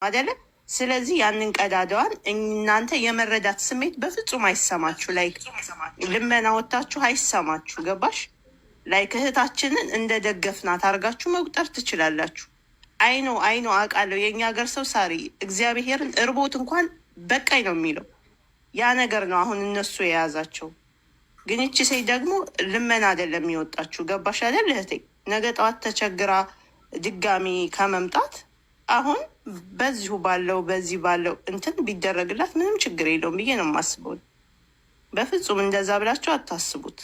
አይደለ? ስለዚህ ያንን ቀዳዳዋን እናንተ የመረዳት ስሜት በፍጹም አይሰማችሁ። Like ልመና ወታችሁ አይሰማችሁ። ገባሽ? Like እህታችንን እንደ ደገፍናት አድርጋችሁ መቁጠር ትችላላችሁ። I know, I know፣ አውቃለሁ። የእኛ ሀገር ሰው sorry እግዚአብሔርን እርቦት እንኳን በቃኝ ነው የሚለው። ያ ነገር ነው አሁን እነሱ የያዛቸው። ግን ይቺ ሴት ደግሞ ልመና አይደለም የሚወጣችሁ። ገባሽ አይደል እህቴ? ነገ ጠዋት ተቸግራ ድጋሚ ከመምጣት አሁን በዚሁ ባለው በዚህ ባለው እንትን ቢደረግላት ምንም ችግር የለውም ብዬ ነው የማስበው። በፍጹም እንደዛ ብላችሁ አታስቡት።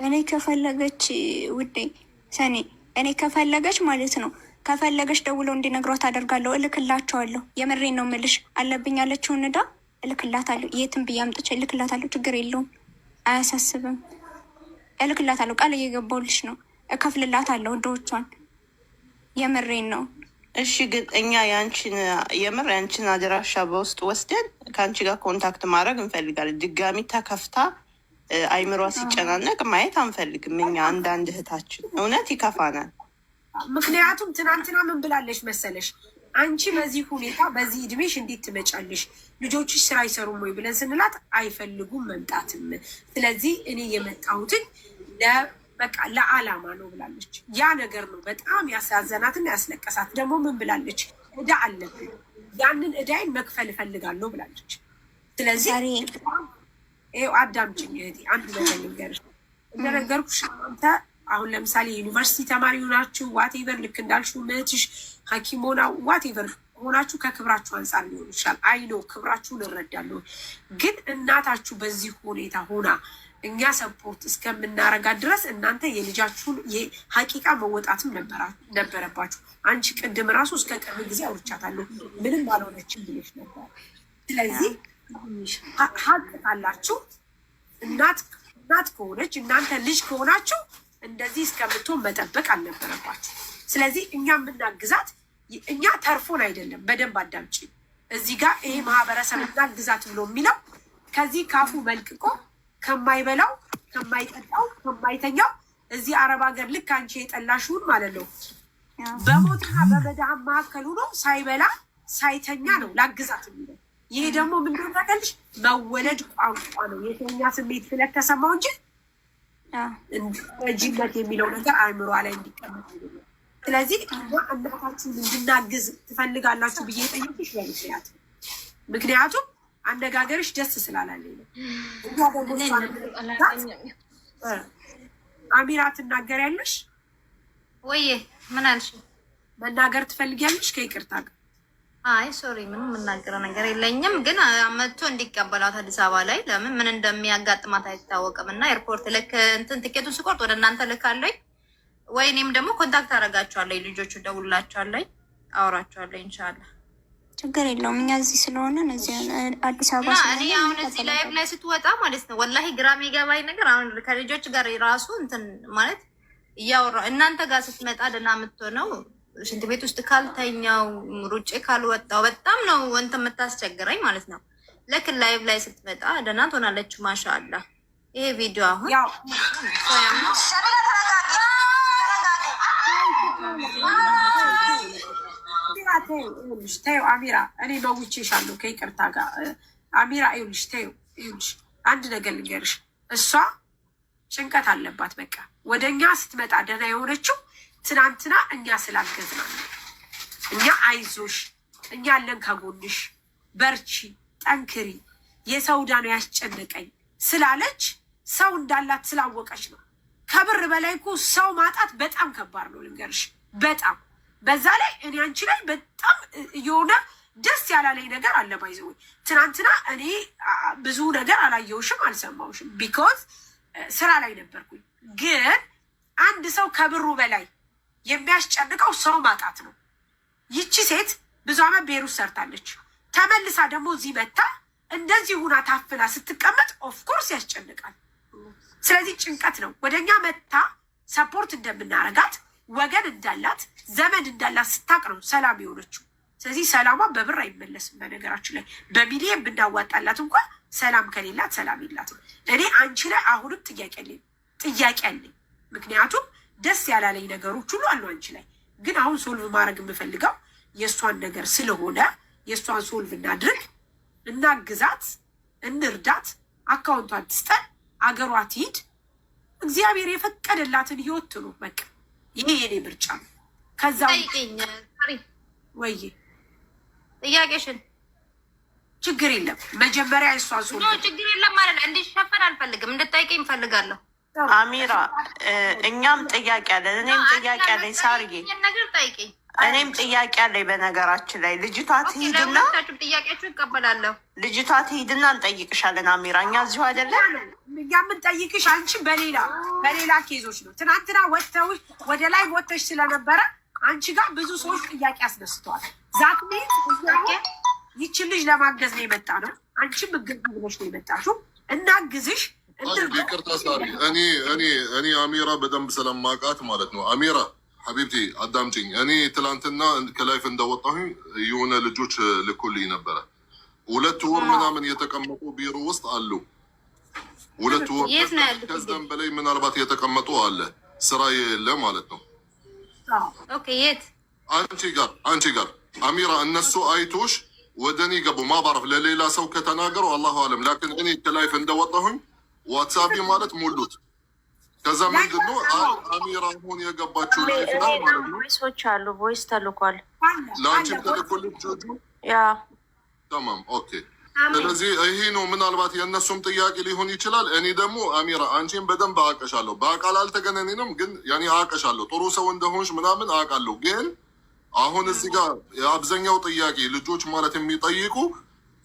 እኔ ከፈለገች ውዴ ሰኔ፣ እኔ ከፈለገች ማለት ነው፣ ከፈለገች ደውለው እንዲነግሯት አደርጋለሁ፣ እልክላቸዋለሁ። የምሬን ነው የምልሽ። አለብኝ ያለችውን ዕዳ እልክላታለሁ። የትም ብዬ አምጥቼ እልክላታለሁ። ችግር የለውም፣ አያሳስብም። እልክላታለሁ። ቃል እየገባሁልሽ ነው። እከፍልላታለሁ ዕዳዎቿን። የምሬን ነው። እሺ፣ ግን እኛ የአንቺን የምር የአንቺን አድራሻ በውስጥ ወስደን ከአንቺ ጋር contact ማድረግ እንፈልጋለን። ድጋሚ ተከፍታ አይምሯ ሲጨናነቅ ማየት አንፈልግም። እኛ አንዳንድ እህታችን እውነት ይከፋናል። ምክንያቱም ትናንትና ምን ብላለች መሰለሽ? አንቺ በዚህ ሁኔታ በዚህ እድሜሽ እንዴት ትመጫለሽ? ልጆችሽ ስራ አይሰሩም ወይ ብለን ስንላት አይፈልጉም መምጣትም። ስለዚህ እኔ የመጣሁትን በቃ ለዓላማ ነው ብላለች። ያ ነገር ነው በጣም ያሳዘናትና ያስለቀሳት። ደግሞ ምን ብላለች? እዳ አለብኝ፣ ያንን እዳይን መክፈል እፈልጋለሁ ብላለች። ስለዚህ ይኸው አዳምጪኝ እህቴ፣ አንድ ነገር ልንገርሽ። እንደነገርኩሽ አንተ አሁን ለምሳሌ ዩኒቨርሲቲ ተማሪ ሆናችሁ whatever፣ ልክ እንዳልሽው እህትሽ ሐኪም ሆና whatever ሆናችሁ ከክብራችሁ አንጻር ሊሆን ይችላል። I know፣ ክብራችሁን እረዳለሁ። ግን እናታችሁ በዚህ ሁኔታ ሆና እኛ support እስከምናረጋት ድረስ እናንተ የልጃችሁን ሀቂቃ መወጣትም ነበረባችሁ። አንቺ ቅድም ራሱ እስከ ቅርብ ጊዜ አውርቻታለሁ፣ ምንም አልሆነችም ብለሽ ነበር። ስለዚህ ሀቅ ካላችሁ፣ እናት እናት ከሆነች፣ እናንተ ልጅ ከሆናችሁ እንደዚህ እስከምትሆን መጠበቅ አልነበረባችሁ። ስለዚህ እኛ የምናግዛት እኛ ተርፎን አይደለም። በደንብ አዳምጪ። እዚህ ጋር ይሄ ማህበረሰብ እናግዛት ብሎ የሚለው ከዚህ ካፉ መልቅቆ ከማይበላው፣ ከማይጠጣው፣ ከማይተኛው እዚህ አረብ ሀገር ልክ አንቺ የጠላሽውን ማለት ነው በሞትና በመዳን መካከል ሆኖ ሳይበላ ሳይተኛ ነው ላግዛት የሚለው። ይሄ ደግሞ ምንድን ነው ታውቂያለሽ? መወለድ ቋንቋ ነው። የተኛ ስሜት ስለተሰማው እንጂ ረጂነት የሚለው ነገር አእምሯ ላይ እንዲቀመጥ። ስለዚህ እኛ እናታችሁን እንድናግዝ ትፈልጋላችሁ ብዬ የጠየኩሽ በምክንያት፣ ምክንያቱም አነጋገርሽ ደስ ስላላለኝ ነው። እኛ ደግሞ አሚራ ትናገሪያለሽ ወይ? ምን አልሽ? መናገር ትፈልጊያለሽ? ከይቅርታ ጋር። አይ sorry፣ ምንም የምናገረው ነገር የለኝም። ግን መጥቶ እንዲቀበላት አዲስ አበባ ላይ፣ ለምን ምን እንደሚያጋጥማት አይታወቅም። እና airport ልክ እንትን ትኬቱን ስቆርጥ ወደ እናንተ ልካለኝ ወይ እኔም ደግሞ contact አደርጋቸዋለሁ። ልጆቹ ደውላቸዋለኝ፣ አወራቸዋለሁ። ኢንሻላህ። ችግር የለውም። እኛ እዚህ ስለሆነ እዚህ አዲስ አበባ እኔ አሁን እዚህ live ላይ ስትወጣ ማለት ነው ወላሂ ግራ የሚገባኝ ነገር አሁን ከልጆች ጋር ራሱ እንትን ማለት እያወራ እናንተ ጋር ስትመጣ ደህና የምትሆነው ሽንት ቤት ውስጥ ካልተኛው፣ ሩጬ ካልወጣው በጣም ነው እንትን የምታስቸግረኝ ማለት ነው። ልክ live ላይ ስትመጣ ደህና ትሆናለች። ማሻአላ ይሄ ቪዲዮ አሁን ተይው አሚራ፣ እኔ መውቼሻለሁ ከይቅርታ ጋር አሚራ። ይኸውልሽ ተይው፣ ይኸውልሽ አንድ ነገር ልንገርሽ፣ እሷ ጭንቀት አለባት። በቃ ወደ እኛ ስትመጣ ደህና የሆነችው ትናንትና እኛ ስላገዝናት፣ እኛ አይዞሽ፣ እኛ አለን ከጎንሽ፣ በርቺ፣ ጠንክሪ፣ የሰው ዕዳ ነው ያስጨነቀኝ ስላለች፣ ሰው እንዳላት ስላወቀች ነው። ከብር በላይ እኮ ሰው ማጣት በጣም ከባድ ነው ልንገርሽ፣ በጣም። በዛ ላይ እኔ አንቺ ላይ በጣም የሆነ ደስ ያላለኝ ነገር አለ። By the way ትናንትና እኔ ብዙ ነገር አላየውሽም፣ አልሰማውሽም፣ because ስራ ላይ ነበርኩኝ። ግን አንድ ሰው ከብሩ በላይ የሚያስጨንቀው ሰው ማጣት ነው። ይቺ ሴት ብዙ ዓመት ቤሩት ሰርታለች። ተመልሳ ደግሞ እዚህ መታ እንደዚህ ሁና ታፍና ስትቀመጥ of course ያስጨንቃል። ስለዚህ ጭንቀት ነው። ወደ እኛ መታ support እንደምናረጋት፣ ወገን እንዳላት፣ ዘመድ እንዳላት ስታቅ ነው ሰላም የሆነችው። ስለዚህ ሰላሟ በብር አይመለስም። በነገራችን ላይ በሚሊየን ብናዋጣላት እንኳ ሰላም ከሌላት ሰላም የላትም። እኔ አንቺ ላይ አሁንም ጥያቄ አለኝ፣ ጥያቄ አለኝ። ምክንያቱም ደስ ያላለኝ ነገሮች ሁሉ አሉ አንቺ ላይ። ግን አሁን solve ማድረግ የምፈልገው የእሷን ነገር ስለሆነ የእሷን solve እናድርግ፣ እናግዛት፣ እንርዳት፣ አካውንቷን ትስጠን፣ አገሯ ትሂድ፣ እግዚአብሔር የፈቀደላትን ህይወት ትኑር። በቃ ይሄ የኔ ምርጫ ነው። ከዛ ጠይቂኝ sorry። ወይ ጥያቄሽን። ችግር የለም። መጀመሪያ የእሷን No solve ችግር የለም ማለት እንዲሸፈን አልፈልግም። እንድጠይቀኝ እፈልጋለሁ። አሚራ፣ እኛም ጥያቄ አለን። እኔም ጥያቄ አለኝ ሳርዬ፣ ነገር ጠይቂኝ። እኔም ጥያቄ አለኝ። በነገራችን ላይ ልጅቷ ትሂድና ለሁለታችሁም ጥያቄያችሁ ይቀበላለሁ። ልጅቷ ትሂድና እንጠይቅሻለን። አሚራ፣ እኛ እዚሁ አይደለም። እኛ የምንጠይቅሽ አንቺ በሌላ case ኦች ነው። ትናንትና ወጥተው ወደ ላይ ወጥተሽ ስለነበረ አንቺ ጋር ብዙ ሰዎች ጥያቄ አስነስተዋል። That means ይችን ልጅ ለማገዝ ነው የመጣ ነው። አንቺም እግዝ ብለሽ ነው የመጣሽው። እናግዝሽ። ይቅርታ ሳሪ፣ እኔ አሚራ በደንብ ስለማውቃት ማለት ነው። አሚራ حبيبتي አዳምጪኝ። እኔ ትላንትና ከ live እንደወጣሁኝ የሆነ ልጆች ልኮልኝ ነበረ። 2 ወር ምናምን የተቀመጡ ቢሮ ውስጥ አሉ። 2 ወር የት ነው ያሉት? ከዛም በላይ ምናልባት የተቀመጡ አለ። ስራ የለ ማለት ነው። Okay፣ የት? አንቺ ጋር አሚራ፣ እነሱ አይቶሽ ወደ እኔ ገቡ። ما بعرف ለሌላ ሰው ከተናገሩ الله أعلم። لكن እኔ ከ live እንደወጣሁኝ ዋትሳፕ ማለት ሞሉት። ከዛ ምንድን ነው አሚራ አሁን የገባችው live ላይ ማለት ነው። Voice ኦች አሉ። Voice ተልኳል። ለአንቺም ተልኮልሽ ጆጁ? Yeah. تمام، okay። ስለዚህ ይሄ ነው ምናልባት የእነሱም ጥያቄ ሊሆን ይችላል። እኔ ደግሞ አሚራ አንቺን በደንብ አውቅሻለሁ። በአካል አልተገናኘንም፣ ግን ያኔ አውቅሻለሁ። ጥሩ ሰው እንደሆንሽ ምናምን አውቃለሁ። ግን አሁን እዚህ ጋር የአብዛኛው ጥያቄ ልጆች ማለት የሚጠይቁ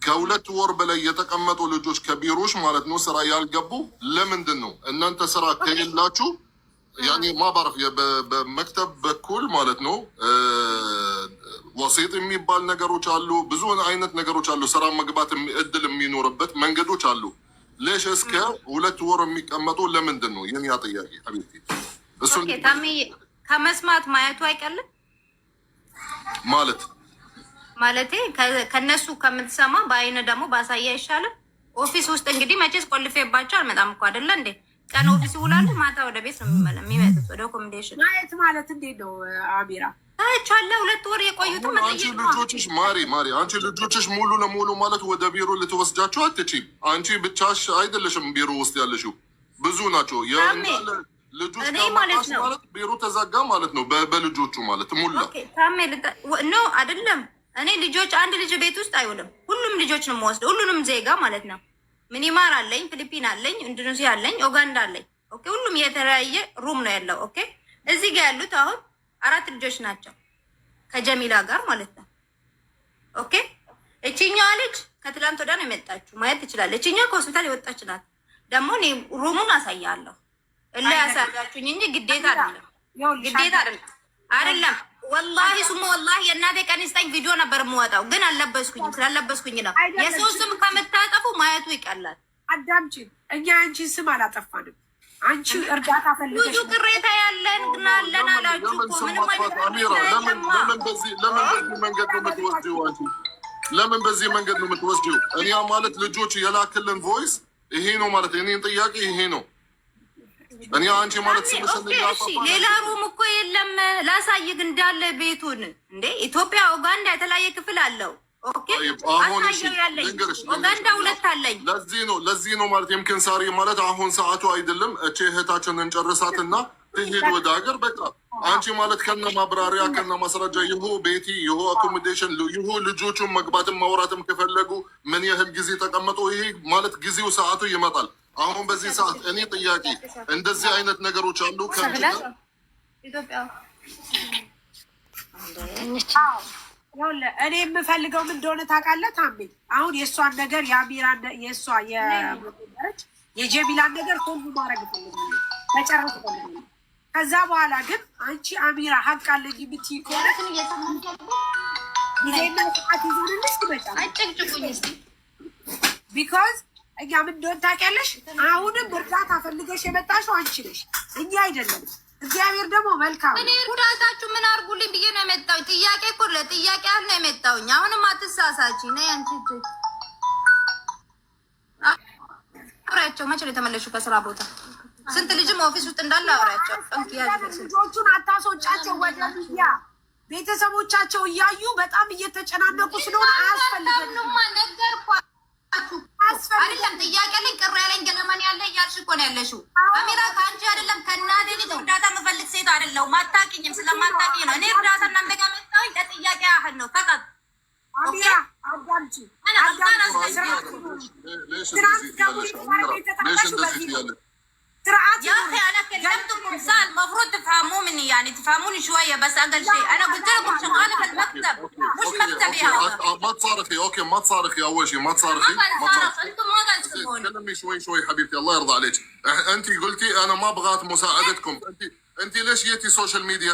ከ2 ወር በላይ የተቀመጡ ልጆች ከቢሮሽ ማለት ነው ስራ ያልገቡ ለምንድን ነው? እናንተ ስራ ከሌላችሁ يعني ما بعرف በ مكتب በኩል ማለት ነው وسيط የሚባል ነገሮች አሉ። ብዙ አይነት ነገሮች አሉ። ስራ መግባት እድል የሚኖርበት መንገዶች አሉ። ليش እስከ 2 ወር የሚቀመጡ ለምንድን ነው? የኛ ጥያቄ حبيبتي እሱን Okay ታሜ፣ ከመስማት ማየቱ አይቀልም። ማለት ማለቴ ከነሱ ከምትሰማ በአይን ደግሞ ባሳየ አይሻልም? Office ውስጥ እንግዲህ መቼስ ቆልፌባቸው አልመጣም እኮ፣ አይደለ እንዴ? ቀን office ይውላሉ፣ ማታ ወደ ቤት ነው የሚመጡት፣ ወደ accommodation። ማየት ማለት እንዴት ነው አሚራ? ታያቸዋለህ። 2 ወር የቆዩትን አሁን አንቺ መጠየቅ ነው። ልጆችሽ ማሪ ማሪ አንቺ ልጆችሽ ሙሉ ለሙሉ ማለት ወደ ቢሮ ልትወስጃቸው አትችይም። አንቺ ብቻሽ አይደለሽም ቢሮ ውስጥ ያለሽው፣ ብዙ ናቸው። እንዳለ ልጆች እኔ ማለት ካመጣሽ ነው ማለት ቢሮ ተዘጋ ማለት ነው። በልጆቹ ማለት ሙላ Okay ታሜ፣ no አይደለም። እኔ ልጆች አንድ ልጅ ቤት ውስጥ አይውልም። ሁሉም ልጆች ነው የምወስደው፣ ሁሉንም ዜጋ ማለት ነው። ሚኒማር አለኝ፣ ፊሊፒን አለኝ፣ ኢንዶኔሲያ አለኝ፣ ኡጋንዳ አለኝ። Okay ሁሉም የተለያየ room ነው ያለው። Okay እዚህ ጋር ያሉት አሁን አራት ልጆች ናቸው ከጀሚላ ጋር ማለት ነው። Okay እቺኛዋ ልጅ ከትላንት ወዲያ ነው የመጣችው፣ ማየት ትችላለች። እቺኛዋ ከሆስፒታል የወጣች ናት። ደግሞ እኔ room ኡን አሳያለሁ እላ ያሳያችሁኝ እንጂ ግዴታ አይደለም፣ ግዴታ አይደለም፣ አይደለም። والله ثم والله የእናቴ ቀን ይስጠኝ ቪዲዮ ነበር የምወጣው፣ ግን አልለበስኩኝም። ስላለበስኩኝ ነው። የሰው ስም ከምታጠፉ ማየቱ ይቀላል። አዳምጪን። እኛ አንቺን ስም አላጠፋንም። አንቺ እርዳታ ፈልገሽ ብዙ ቅሬታ ያለን አለን አላችሁ እኮ፣ ምንም አይነት አሚራ፣ ቅሬታ ለምን የለማ። ለምን በዚህ መንገድ ነው የምትወስጂው? አንቺ ለምን በዚህ መንገድ ነው የምትወስጂው? እኛ ማለት ልጆች የላክልን voice ይሄ ነው ማለት የኔን ጥያቄ ይሄ ነው። እኔ አንቺ ማለት ስምሽን Okay እሺ፣ ሌላ room እኮ የለም። ላሳይህ እንዳለ ቤቱን እንዴ፣ ኢትዮጵያ፣ ኡጋንዳ የተለያየ ክፍል አለው። Okay አሁን እሺ፣ አሳየው ያለኝ ልንገርሽ፣ ኡጋንዳ ሁለት አለኝ። ለዚህ ነው ማለት يمكن ሳሪ ማለት አሁን ሰዓቱ አይደለም። እቺ እህታችንን እንጨርሳትና ትሄድ ወደ ሀገር። በቃ አንቺ ማለት ከነ ማብራሪያ ከነ ማስረጃ ይሁ ቤቲ ይሁ accommodation ይሁ ልጆቹን መግባትም ማውራትም ከፈለጉ ምን ያህል ጊዜ ተቀመጡ፣ ይሄ ማለት ጊዜው ሰዓቱ ይመጣል። አሁን በዚህ ሰዓት እኔ ጥያቄ እንደዚህ አይነት ነገሮች አሉ ከአንቺ ጋር? ኢትዮጵያ። ይኸውልህ እኔ የምፈልገው ምን እንደሆነ ታውቃለህ ታሜ? አሁን የእሷን ነገር የአሚራን የእሷ የጀሚላን ነገር solve ማድረግ እፈልጋለሁ፣ መጨረስ እፈልጋለሁ። ከዛ በኋላ ግን አንቺ አሚራ ሀቅ አለኝ የምትይ ከሆነ ጊዜና ሰዓት ይዘንልሽ ትመጫለሽ። አጨቅጭቁኝ እስኪ። Because እኛ ምን እንደሆነ ታውቂያለሽ። አሁንም እርዳታ ፈልገሽ የመጣሽው አንቺ ነሽ፣ እኛ አይደለም። እግዚአብሔር ደግሞ መልካም እኔ እርዳታችሁ ምን አድርጉልኝ ብዬ ነው የመጣሁኝ። ጥያቄ እኮ ለጥያቄ ያህል ነው የመጣሁኝ። አሁንም አትሳሳች። ነይ አንቺ እጅ አውሪያቸው። መቼ ነው የተመለሹ ከስራ ቦታ? ስንት ልጅም office ውስጥ እንዳለ አውሪያቸው። ልጆቹን አታስወጫቸው ወደ ሚዲያ። ቤተሰቦቻቸው እያዩ በጣም እየተጨናነቁ ስለሆነ አያስፈልገንም። ነገርኳችሁ አይደለም ጥያቄ ላይ ቅር ያለኝ ገለመን ያለ እያልሽ እኮ ነው ያለሽው። አሚራ ከአንቺ አይደለም ከእናቴ ልጅ እርዳታ የምፈልግ ሴት አይደለሁም። አታውቂኝም፣ ስለማታውቂኝ ነው እኔ እርዳታ እናንተ ጋር መጣሁኝ ለጥያቄ ያህል ነው فقط። አሚራ አዳምጪ፣ ليش እንደዚህ ትያለሽ አሚራ? ليش እንደዚህ ትያለሽ? ስርዓት يا اخي انا كلمتكم سال المفروض تفهموا مني، يعني تفهموني شويه بس اقل شيء. انا قلت لكم شغاله في المكتب، مش مكتبي هذا. ما تصارخي، okay، ما تصارخي. اول شيء ما تصارخي. ما قاعد اصرخ، انتم ما قاعد تسمعوني. تكلمي شوي شوي حبيبتي، الله يرضى عليك. انت قلتي انا ما ابغى مساعدتكم. انت ليش جيتي social media؟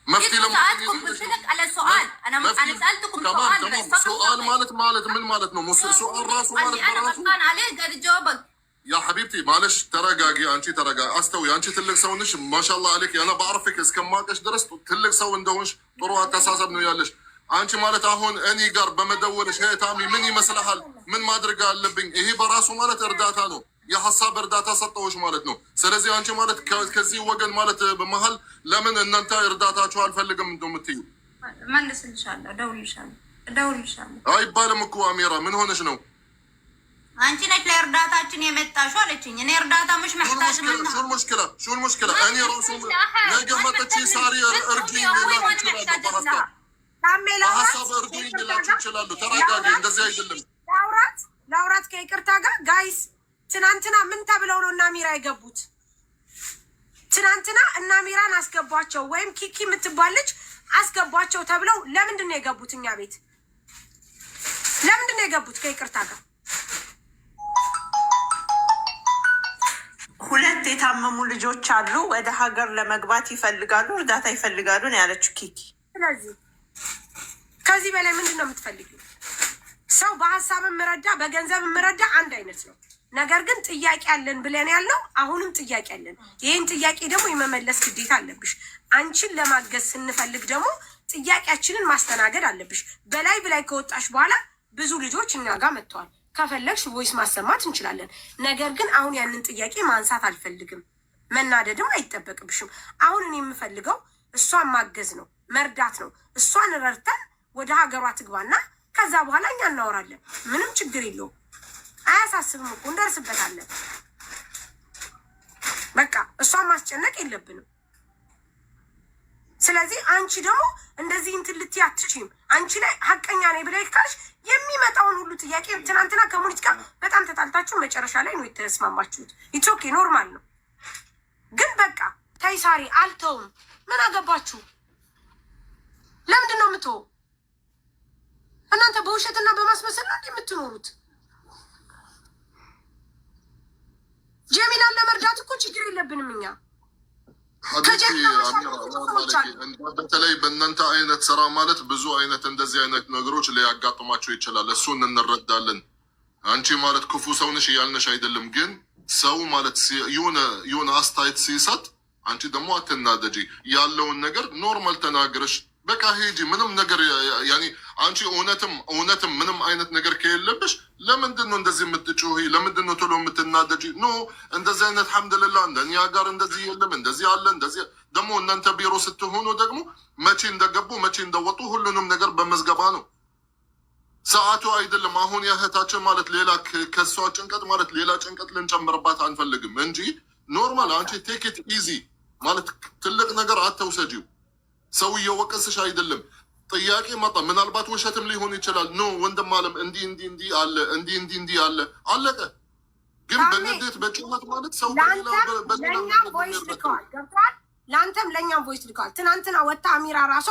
ما جيت سالتكم، قلت لك على سؤال، انا سالتكم سؤال. تمام. بس. سؤال مالت من مالت ነው سؤال ራሱ ማለት اللي انا በራሱ غلطان عليه قاعد اجاوبك. يا حبيبتي معلش ተረጋጊ። አንቺ ተረጋጊ፣ አስተውይ። አንቺ ትልቅ ሰው ነሽ፣ ما شاء الله عليك። انا بعرفك እስከማውቅሽ ድረስ ትልቅ ሰው እንደሆንሽ ጥሩ አስተሳሰብ ነው ያለሽ። አንቺ ማለት አሁን እኔ ጋር በመደወልሽ hey ታሚ ምን ይመስልሃል? ምን ማድረግ አለብኝ? ይሄ በራሱ ማለት እርዳታ ነው። የሀሳብ እርዳታ ሰጠዎች ማለት ነው። ስለዚህ አንቺ ማለት ከዚህ ወገን ማለት በመሀል ለምን እናንተ እርዳታችሁ አልፈልግም እንደምትዩ? መልስልሻለሁ፣ እደውልልሻለሁ፣ እደውልልሻለሁ። አይባልም እኮ አሚራ፣ ምን ሆነሽ ነው? አንቺ ነሽ ለእርዳታችን የመጣሽው አለችኝ። እኔ እርዳታ مش محتاج منها። شو المشكلة؟ شو المشكلة؟ እኔ ራሱ ነገ መጥቼ ሳሪ እርጂኝ ልላችሁ እችላለሁ። በሀሳብ እርዱኝ ልላችሁ እችላለሁ። ተረጋጊ፣ እንደዚህ አይደለም። ላውራት ላውራት ከይቅርታ ጋር guys፣ ትናንትና ምን ተብለው ነው እነ አሚራ የገቡት? ትናንትና እነ አሚራን አስገቧቸው ወይም ኪኪ የምትባል ልጅ አስገቧቸው ተብለው ለምንድን ነው የገቡት? እኛ ቤት ለምንድን ነው የገቡት? ከይቅርታ ጋር። ሁለት የታመሙ ልጆች አሉ። ወደ ሀገር ለመግባት ይፈልጋሉ፣ እርዳታ ይፈልጋሉ ነው ያለችው ኪኪ። ስለዚህ ከዚህ በላይ ምንድን ነው የምትፈልጊው? ሰው በሀሳብ የምረዳ በገንዘብ የምረዳ አንድ አይነት ነው። ነገር ግን ጥያቄ አለን ብለን ያልነው አሁንም ጥያቄ አለን። ይህን ጥያቄ ደግሞ የመመለስ ግዴታ አለብሽ። አንቺን ለማገዝ ስንፈልግ ደግሞ ጥያቄያችንን ማስተናገድ አለብሽ። በላይ በላይ ከወጣሽ በኋላ ብዙ ልጆች እኛ ጋር መጥተዋል። ከፈለግሽ voice ማሰማት እንችላለን። ነገር ግን አሁን ያንን ጥያቄ ማንሳት አልፈልግም። መናደድም አይጠበቅብሽም። አሁን እኔ የምፈልገው እሷን ማገዝ ነው፣ መርዳት ነው። እሷን ረድተን ወደ ሀገሯ ትግባና ከዛ በኋላ እኛ እናወራለን። ምንም ችግር የለውም። አያሳስብም እኮ፣ እንደርስበታለን። በቃ እሷን ማስጨነቅ የለብንም። ስለዚህ አንቺ ደግሞ እንደዚህ እንትን ልትይ አትችይም። አንቺ ላይ ሀቀኛ ነኝ ብለሽ ካልሽ የሚመጣውን ሁሉ ጥያቄ፣ ትናንትና ከሙኒት ጋር በጣም ተጣልታችሁ መጨረሻ ላይ ነው የተስማማችሁት። It's okay፣ normal ነው። ግን በቃ ተይ ሳሪ፣ አልተውም። ምን አገባችሁ? ለምንድን ነው የምትወው? እናንተ በውሸትና በማስመሰል ነው እንዲህ የምትኖሩት? ጀሚላን ለመርዳት እኮ ችግር የለብንም እኛ። حبيبتي በተለይ በእናንተ አይነት ስራ ማለት ብዙ አይነት እንደዚህ አይነት ነገሮች ሊያጋጥማቸው ይችላል። እሱን እንረዳለን። አንቺ ማለት ክፉ ሰው ነሽ እያልነሽ አይደለም፣ ግን ሰው ማለት የሆነ አስተያየት ሲሰጥ አንቺ ደግሞ አትናደጂ። ያለውን ነገር normal ተናግረሽ በቃ ሂጂ። ምንም ነገር يعني አንቺ እውነትም እውነትም ምንም አይነት ነገር ከሌለብሽ ለምንድን ነው እንደዚህ የምትጮሂ? ለምንድን ነው ቶሎ የምትናደጂ? No፣ እንደዚህ አይነት الحمد لله እንደኛ ጋር እንደዚህ የለም፣ እንደዚህ አለ። እንደዚህ ደግሞ እናንተ ቢሮ ስትሆኑ ደግሞ መቼ እንደገቡ መቼ እንደወጡ ሁሉንም ነገር በመዝገባ ነው። ሰዓቱ አይደለም። አሁን የእህታችን ማለት ሌላ ከሷ ጭንቀት ማለት ሌላ ጭንቀት ልንጨምርባት አንፈልግም እንጂ normal አንቺ take it easy ማለት ትልቅ ነገር አተውሰጂው። ሰው እየወቀስሽ አይደለም። ጥያቄ መጣ፣ ምናልባት ውሸትም ሊሆን ይችላል። No ወንድም አለም እንዲህ እንዲህ እንዲህ አለ፣ እንዲህ እንዲህ እንዲህ አለ፣ አለቀ። ግን በንዴት በጩኸት ማለት ሰው ለእኛም voice ልከዋል፣ ገብቶሃል? ለአንተም ለእኛም voice ልከዋል። ትናንትና ወታ አሚራ ራሷ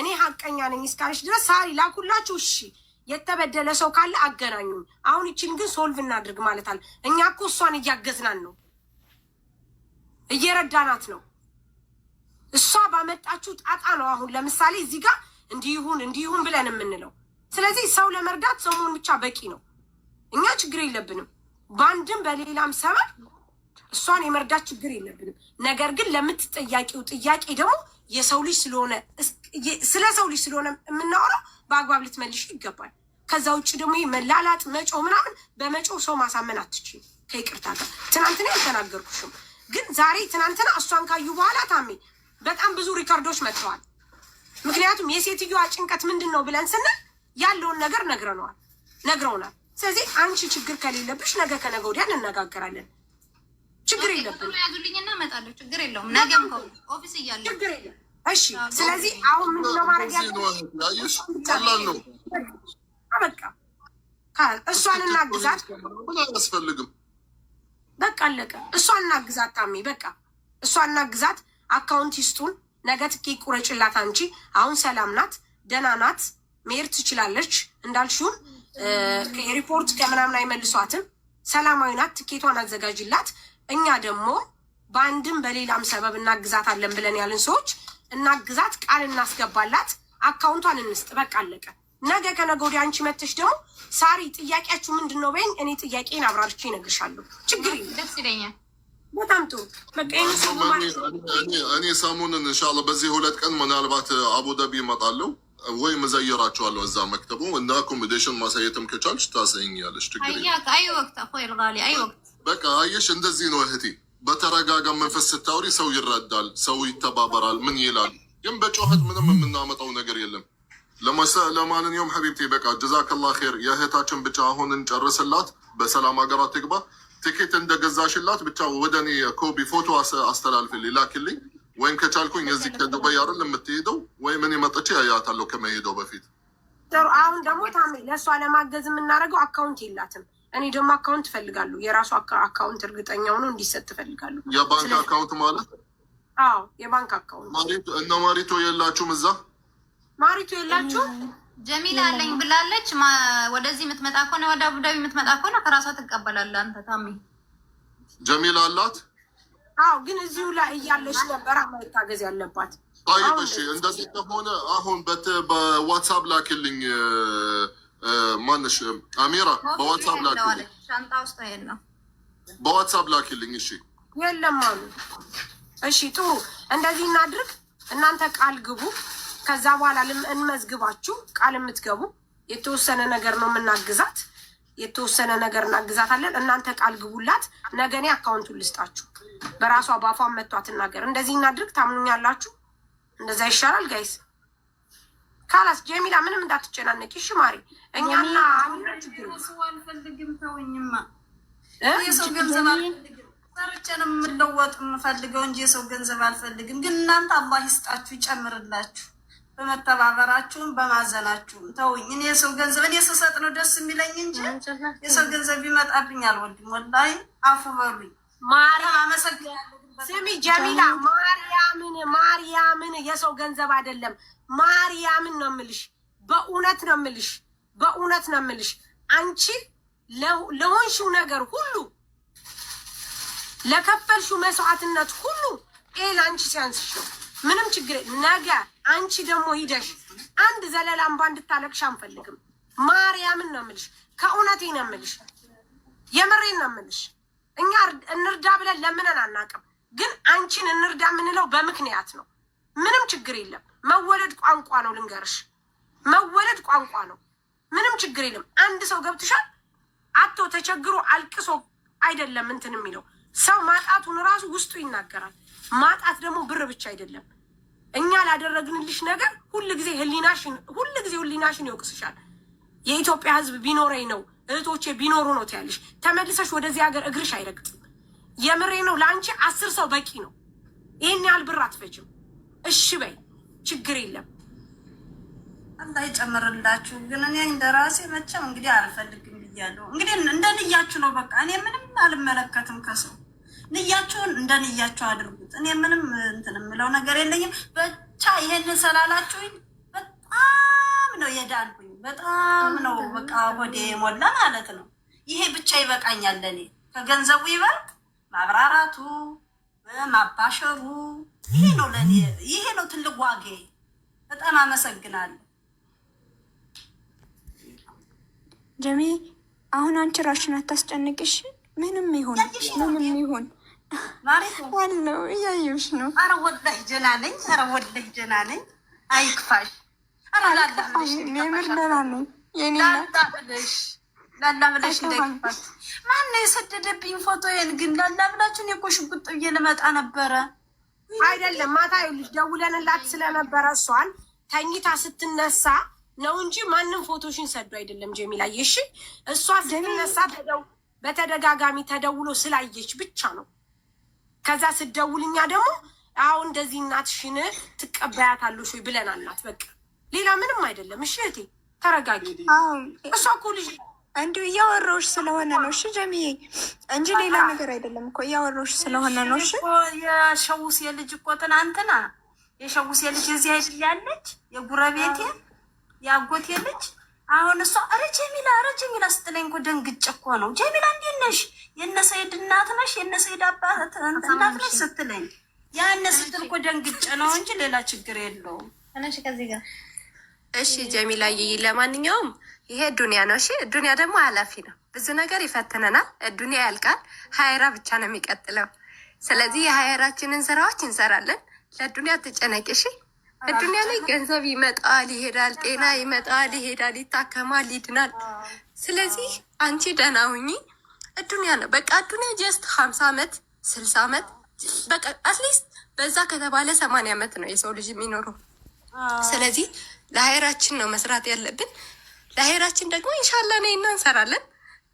እኔ ሀቀኛ ነኝ እስካለች ድረስ ሳሪ ላኩላችሁ። እሺ የተበደለ ሰው ካለ አገናኙኝ። አሁን ይችን ግን solve እናድርግ ማለት አለ። እኛ እኮ እሷን እያገዝናን ነው፣ እየረዳናት ነው። እሷ ባመጣችው ጣጣ ነው። አሁን ለምሳሌ እዚህ ጋር እንዲህ ይሁን እንዲህ ይሁን ብለን የምንለው። ስለዚህ ሰው ለመርዳት ሰው መሆን ብቻ በቂ ነው። እኛ ችግር የለብንም። በአንድም በሌላም ሰበብ እሷን የመርዳት ችግር የለብንም። ነገር ግን ለምትጠያቂው ጥያቄ ደግሞ የሰው ልጅ ስለሆነ፣ ስለ ሰው ልጅ ስለሆነ የምናወራው በአግባብ ልትመልሽ ይገባል። ከዛ ውጭ ደግሞ ይሄ መላላጥ መጮህ ምናምን በመጮህ ሰው ማሳመን አትችይም። ከይቅርታ ጋር ትናንትና ያልተናገርኩሽም፣ ግን ዛሬ ትናንትና እሷን ካዩ በኋላ ታሜ በጣም ብዙ record ኦች መጥተዋል። ምክንያቱም የሴትዮዋ ጭንቀት ምንድን ነው ብለን ስንል ያለውን ነገር ነግረውናል። ስለዚህ አንቺ ችግር ከሌለብሽ ነገ ከነገ ወዲያ እንነጋገራለን። ችግር የለብንም። ያዙልኝና እመጣለሁ። ችግር የለውም። ነገም ከሆነ office እያለሁ ችግር የለም። እሺ። ስለዚህ አሁን ምንድን ነው ማድረግ ያለብን? ነው በቃ እሷን እናግዛት። ምን አያስፈልግም። በቃ አለቀ። እሷን እናግዛት ታሜ፣ በቃ እሷን እናግዛት። Account ይስጡን። ነገ ትኬት ቁረጭላት አንቺ። አሁን ሰላም ናት፣ ደህና ናት፣ መሄድ ትችላለች። እንዳልሽውም ከ airport ከምናምን አይመልሷትም። ሰላማዊ ናት። ትኬቷን አዘጋጅላት። እኛ ደግሞ በአንድም በሌላም ሰበብ እናግዛታለን ብለን ያልን ሰዎች እናግዛት፣ ቃል እናስገባላት፣ account ቷን እንስጥ። በቃ አለቀ። ነገ ከነገ ወዲያ አንቺ መተሽ ደግሞ ሳሪ ጥያቄያችሁ ምንድን ነው በይኝ። እኔ ጥያቄን አብራርቼ እነግርሻለሁ። ችግር የለም። ደስ ይለኛል። በጣም ጥሩ። በቃ ይህን ሰው ማለት እኔ ሰሞኑን ኢንሻላህ በዚህ 2 ቀን ምናልባት አቡዳቢ እመጣለሁ ወይም እዘይራቸዋለሁ እዛ መክተቡ እና accommodation ማሳየትም ከቻልሽ ታሳይኛለሽ። ችግር የለም። حياك أي وقت أخوي الغالي أي وقت። በቃ አየሽ፣ እንደዚህ ነው እህቴ። በተረጋጋ መንፈስ ስታወሪ ሰው ይረዳል፣ ሰው ይተባበራል። ምን ይላል ግን በጩኸት ምንም የምናመጣው ነገር የለም። ለማንኛውም حبيبتي በቃ جزاك الله خير። የእህታችን ብቻ አሁን እንጨርስላት፣ በሰላም ሀገሯ ትግባ። ትኬት እንደገዛሽላት ብቻ ወደ እኔ ኮቢ ፎቶ አስተላልፍልኝ፣ ላክልኝ። ወይም ከቻልኩኝ እዚህ ከዱባይ አይደል የምትሄደው፣ ወይም እኔ መጥቼ አያታለሁ ከመሄደው በፊት። ጥሩ። አሁን ደግሞ ታሜ ለእሷ ለማገዝ የምናደርገው account የላትም። እኔ ደግሞ account እፈልጋለሁ። የራሱ account እርግጠኛ ሆኖ እንዲሰጥ እፈልጋለሁ። የባንክ account ማለት? አዎ፣ የባንክ account። እነ ማሪቶ የላችሁም እዛ? ማሪቱ የላችሁም? ጀሚላ አለኝ ብላለች። ወደዚህ የምትመጣ ከሆነ፣ ወደ አቡዳቢ የምትመጣ ከሆነ ከራሷ ትቀበላለህ አንተ ታሜ። ጀሚላ አላት። አዎ፣ ግን እዚሁ ላይ እያለች ነበር መታገዝ ያለባት። طيب እሺ፣ እንደዚህ ከሆነ አሁን በዋትሳፕ ላክልኝ። ማነሽ አሚራ፣ በዋትሳፕ ላክልኝ። ሻንጣ ውስጥ ነው። በዋትሳፕ ላክልኝ። እሺ። የለም አሉ። እሺ ጥሩ፣ እንደዚህ እናድርግ። እናንተ ቃል ግቡ። ከዛ በኋላ እንመዝግባችሁ። ቃል የምትገቡ የተወሰነ ነገር ነው የምናግዛት፣ የተወሰነ ነገር እናግዛታለን። እናንተ ቃል ግቡላት። ነገ እኔ account ኡን ልስጣችሁ። በራሷ ባፏን መቷ ትናገር። እንደዚህ እናድርግ። ታምኑኛላችሁ? እንደዛ ይሻላል guys። خلاص ጀሚላ ምንም እንዳትጨናነቂ እሺ ማሪ። እኛና አሚራ ችግር ሰው አልፈልግም፣ ተውኝማ። የሰው ገንዘብ አልፈልግም። ሰርቼ ነው የምለወጥ የምፈልገው እንጂ የሰው ገንዘብ አልፈልግም። ግን እናንተ አላህ ይስጣችሁ ይጨምርላችሁ፣ በመተባበራችሁም በማዘናችሁም። ተውኝ። እኔ የሰው ገንዘብ እኔ ስሰጥ ነው ደስ የሚለኝ እንጂ የሰው ገንዘብ ቢመጣብኝ አልወድም። ወላሂ አፉ በሉኝ። ማርያም አመሰግናለሁ። ስሚ ጀሚላ፣ ማርያምን ማርያምን፣ የሰው ገንዘብ አይደለም። ማርያምን ነው የምልሽ፣ በእውነት ነው የምልሽ፣ በእውነት ነው የምልሽ። አንቺ ለሆንሽው ነገር ሁሉ፣ ለከፈልሽው መስዋዕትነት ሁሉ ይሄ ለአንቺ ሲያንስሽ ነው። ምንም ችግር ነገ አንቺ ደግሞ ሂደሽ አንድ ዘለላ እንባ እንድታለቅሽ አንፈልግም። ማርያምን ነው የምልሽ፣ ከእውነቴ ነው የምልሽ፣ የምሬን ነው የምልሽ። እኛ እንርዳ ብለን ለምነን አናውቅም፣ ግን አንቺን እንርዳ የምንለው በምክንያት ነው። ምንም ችግር የለም። መወለድ ቋንቋ ነው፣ ልንገርሽ፣ መወለድ ቋንቋ ነው። ምንም ችግር የለም። አንድ ሰው ገብትሻል አቶ ተቸግሮ አልቅሶ አይደለም እንትን የሚለው፣ ሰው ማጣቱን ራሱ ውስጡ ይናገራል። ማጣት ደግሞ ብር ብቻ አይደለም። እኛ ላደረግንልሽ ነገር ሁል ጊዜ ህሊናሽን ሁል ጊዜ ህሊናሽን ይወቅስሻል። የኢትዮጵያ ሕዝብ ቢኖረኝ ነው፣ እህቶቼ ቢኖሩ ነው ትያለሽ። ተመልሰሽ ወደዚህ ሀገር እግርሽ አይረግጥም። የምሬ ነው። ለአንቺ 10 ሰው በቂ ነው። ይህን ያህል ብር አትፈጅም። እሺ በይ፣ ችግር የለም። አላህ ይጨምርላችሁ። ግን እኔ እንደ ራሴ መቼም እንግዲህ አልፈልግም ብያለሁ። እንግዲህ እንደ ንያችሁ ነው። በቃ እኔ ምንም አልመለከትም ከሰው፣ ንያችሁን እንደ ንያችሁ አድርጉት። እኔ ምንም እንትን የምለው ነገር የለኝም። ብቻ ይሄንን ስላላችሁኝ በጣም ነው የዳንኩኝ። በጣም ነው በቃ ሆዴ የሞላ ማለት ነው። ይሄ ብቻ ይበቃኛል ለእኔ፣ ከገንዘቡ ይበልጥ ማብራራቱ ማባሸሩ ይሄ ነው ለእኔ፣ ይሄ ነው ትልቅ ዋጌ። በጣም አመሰግናለሁ። ጀሚ፣ አሁን አንቺ ራስሽን አታስጨንቅሽ። ምንም ይሁን ምንም ይሁን አለው እያየሁሽ ነው። ኧረ ወላሂ ደህና ነኝ። ኧረ ወላሂ ደህና ነኝ። አይክፋሽ። ኧረ ላላ ብለሽ የምር ደህና ነኝ የኔ ላላ ብለሽ ላላ ብለሽ እንዳይክፋሽ። ማነው የሰደደብኝ ፎቶዬን ግን? ላላ ብላችሁ እኔ እኮ ሽጉጥ ብዬ ልመጣ ነበረ። አይደለም፣ ማታ ይኸውልሽ ደውለንላት ስለነበረ እሷን ተኝታ ስትነሳ ነው እንጂ ማንም ፎቶሽን ሰዶ አይደለም ጀሚላዬ። እሺ እሷ ስትነሳ በተደጋጋሚ ተደውሎ ስላየች ብቻ ነው። ከዛ ስደውልኛ ደግሞ አሁ እንደዚህ እናትሽን ትቀበያታለሽ ወይ ብለን አልናት። በቃ ሌላ ምንም አይደለም። እሺ እህቴ ተረጋጊ። እሷ እኮ ልጅ እንዲሁ እያወራሁሽ ስለሆነ ነው። እሺ ጀሚዬ፣ እንጂ ሌላ ነገር አይደለም እኮ እያወራሁሽ ስለሆነ ነው። እሺ የሸውሴ ልጅ እኮ ትናንትና የሸውሴ ልጅ እዚህ አይደል ያለች የጉረቤቴ የአጎቴ ልጅ። አሁን እሷ ኧረ ጀሚላ ኧረ ጀሚላ ስትለኝ እኮ ደንግጬ እኮ ነው። ጀሚላ እንዴት ነሽ? የእነ ሰይድ እናት ነሽ? የእነ ሰይድ አባት እናት ነሽ ስትለኝ ያነ ስትል እኮ ደንግጬ ነው እንጂ ሌላ ችግር የለውም። ከዚህ ጋር እሺ ጀሚላዬ፣ ለማንኛውም ይሄ ዱንያ ነው። እሺ ዱንያ ደግሞ ኃላፊ ነው። ብዙ ነገር ይፈትነናል። ዱንያ ያልቃል። ሀይራ ብቻ ነው የሚቀጥለው። ስለዚህ የሀይራችንን ስራዎች እንሰራለን። ለዱንያ ትጨነቂ። እሺ ዱንያ ላይ ገንዘብ ይመጣል ይሄዳል፣ ጤና ይመጣል ይሄዳል፣ ይታከማል፣ ይድናል። ስለዚህ አንቺ ደህና ሁኚ። ዱንያ ነው በቃ ዱንያ just 50 ዓመት 60 ዓመት በቃ at least በዛ ከተባለ 80 ዓመት ነው የሰው ልጅ የሚኖረው። ስለዚህ ለሀይራችን ነው መስራት ያለብን። ለሀይራችን ደግሞ ኢንሻላ ነይና እንሰራለን።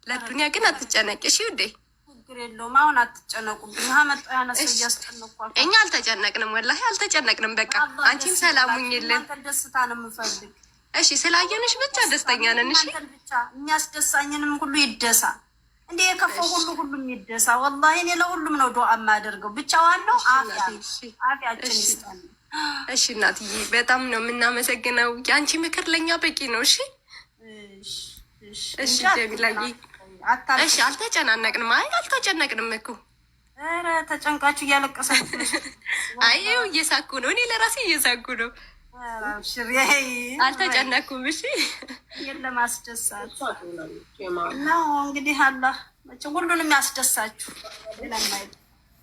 ለዱንያ ግን አትጨነቂ እሺ ውዴ። ችግር የለውም። አሁን አትጨነቁብኝ። መጣ ያነሰ እያስጨነኳቸው እኛ አልተጨነቅንም፣ ወላሂ አልተጨነቅንም። በቃ አንቺም ሰላም ሁኚልን። ደስታ ነው የምፈልግ። እሺ ስላየንሽ ብቻ ደስተኛ ነን። እሺ ብቻ የሚያስደሳኝንም ሁሉ ይደሳ፣ እንደ የከፋው ሁሉ ሁሉም ይደሳ። ወላሂ እኔ ለሁሉም ነው ዱዓ የማደርገው። ብቻ ዋናው አፊያችን ይስጠን። እሺ እናትዬ፣ በጣም ነው የምናመሰግነው። የአንቺ ምክር ለእኛ በቂ ነው። እሺ እሺ ጀሚላዬ፣ እሺ አልተጨናነቅንም። አይ አልተጨነቅንም እኮ ኧረ ተጨንቃችሁ እያለቀሳችሁ። አይ ይኸው እየሳኩ ነው። እኔ ለራሴ እየሳኩ ነው። አልተጨነኩም። እሺ የለም አስደሳት ነው እንግዲህ አላህ መቼም ሁሉንም ያስደሳችሁ።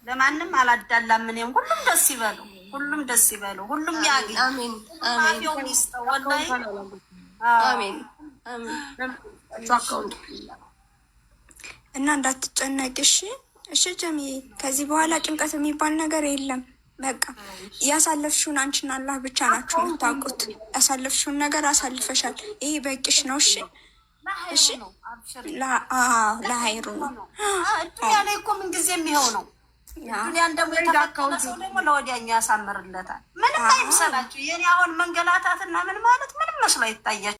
ለማንም አላዳላም። እኔም ሁሉም ደስ ይበሉ፣ ሁሉም ደስ ይበሉ፣ ሁሉም ያግኝ። አሜን አሜን ይስጠው። ወላሂ አሜን አሜን። እና እንዳትጨነቂ እሺ። እሺ ጀሚዬ፣ ከዚህ በኋላ ጭንቀት የሚባል ነገር የለም። በቃ ያሳለፍሽውን አንቺና አላህ ብቻ ናችሁ የምታውቁት። ያሳለፍሽውን ነገር አሳልፈሻል። ይሄ በቂሽ ነው። እሺ እሺ፣ ለሀይሩ ነው። ዱኒያ ላይ እኮ ምንጊዜ የሚሆው ነው። ዱኒያን ደግሞ የተፈተነ ሰው ደግሞ ለወዲያኛው ያሳምርለታል። ምንም አይምሰላችሁ። የኔ አሁን መንገላታትና ምን ማለት ምንም መስሎ አይታያችሁ።